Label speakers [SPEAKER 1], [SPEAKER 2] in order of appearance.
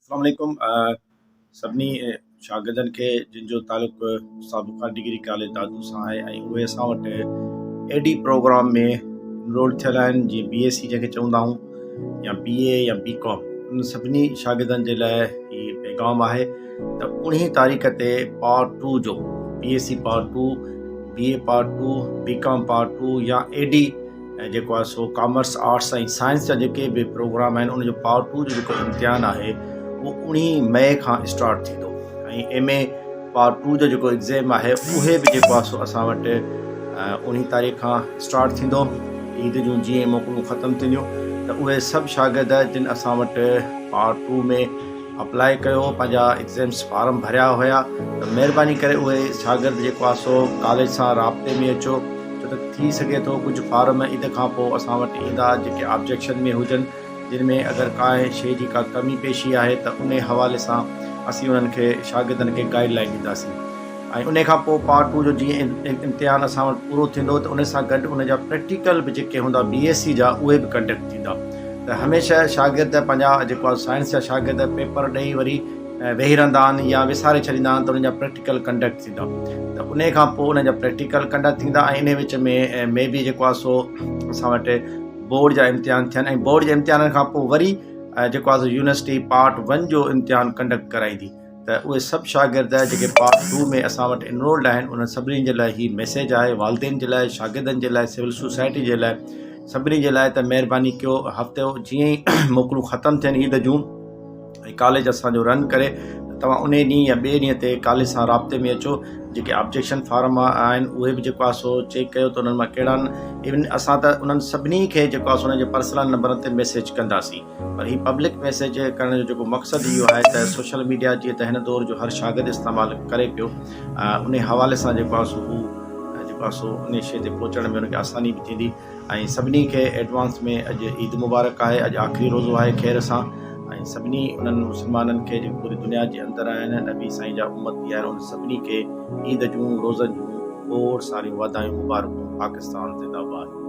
[SPEAKER 1] السلام عليڪم سڀني شاگردن کي جن جو تعلق سابقه ڊگري ڪاليج دادو سان آهي ۽ اهي اسان وٽ اي ڊي پروگرام ۾ انرول ٿيل آهن جيئن بي ايس سي جنهن کي چوندا آهيون يا بي اي يا بي ڪام ان سڀني شاگردن جي لاء هي پيغام آهي ته انهي تاريخ تي پارٽ ٽو جو B S C part two B A part two B com part two يا اي ڊي ۽ جيڪو آهي سو ڪامرس آرٽس ۽ سائنس جا جيڪي به پروگرام آهن ان جو پارٽ ٽو جو جيڪو امتحان آهي اهو اوڻيهه مئي کان اسٽارٽ ٿيندو ۽ ايم اي پارٽ ٽو جو جيڪو ايگزام آهي اهي به جيڪو آهي سو اسان وٽ اوڻيهه تاريخ کان اسٽارٽ ٿيندو. عيد جون جيئن موڪلون ختم ٿينديون ته اهي سڀ شاگرد جن اسان وٽ پارٽ ٽو ۾ اپلائي ڪيو پنهنجا ايگزامس فارم ڀريا هيا ته مهرباني ڪري اهي شاگرد جيڪو آهي سو ڪاليج سان رابطي ۾ اچو ڇو ته ٿي سگهي ٿو ڪجهه فارم عيد کان پوء اسان وٽ ايندا جيڪي آبجيڪشن ۾ هجن جن ۾ اگر ڪانهن شيء جي ڪا ڪمي پيشي آهي ته انهي حوالي سان اسين انهن کي شاگردن کي گائيڊ لائين ڏينداسين ۽ انهي کان پوء پارٽ ٽو جو جيئن امتحان اسان وٽ پورو ٿيندو ته انهي سان گڏ ان جا پريڪٽيڪل به جيڪي هوندا بي ايس سي جا اهي به ڪنڊڪٽ ٿيندا ته هميشه شاگرد پنهنجا جيڪو آهي سائنس جا شاگرد پيپر ڏئي وري ويهي رهندا آهن يا وساري ڇڏيندا آهن ته انهن جا پريڪٽيڪل ڪنڊڪٽ ٿيندا ته انهي کان پوء انهن جا پريڪٽيڪل ڪنڊڪٽ ٿيندا ۽ انهي وچ ۾ مي بي جيڪو آهي سو اسان وٽ بورڊ جا امتحان ٿين ۽ بورڊ جي امتحانن کان پوء وري جيڪو آهي سو يونيورسٽي پارٽ ون جو امتحان ڪنڊڪٽ ڪرائيندي ته اهي سڀ شاگرد جيڪي پارٽ ٽو ۾ اسان وٽ انرولڊ آهن انهن سڀني جي لاء هي ميسيج آهي والدين جي لاء شاگردن جي لاء سول سوسائٽي جي لاء سڀني جي لاء ته مهرباني ڪيو هفتو جيئن ئي موڪلون ختم ٿين عيد جون ۽ ڪاليج اسان جو رن ڪري ته توهان انهي ڏينهن يا ٻئي ڏينهن تي ڪاليج سان رابطي ۾ اچو جيڪي آبجيڪشن فارم آهن اهي به جيڪو آهي سو چيڪ ڪيو ته انهن مان ڪهڙا آهن ايون اسان ته انهن سڀني کي جيڪو آهي سو انهن جي پرسنل نمبرن تي ميسيج ڪنداسين پر هي پبلڪ ميسيج ڪرڻ جو جيڪو مقصد اهو آهي ته سوشل ميڊيا جيئن ته هن دور جو هر شاگرد استعمال ڪري پيو انهي حوالي سان جيڪو آهي سو هو جيڪو آهي سو انهي شي تي پهچڻ ۾ ان کي آساني به ٿيندي. ۽ سڀني کي ايڊوانس ۾ اڄ عيد مبارڪ آهي اڄ آخري روزو آهي خير سان ۽ سڀني انهن مسلمانن کي جيڪي پوري دنيا جي اندر آهن نبي سائين جا امتي آهن انهن سڀني کي عيد جون روزن جون کوڙ ساريون واڌايون مبارڪون پاڪستان زنده باد.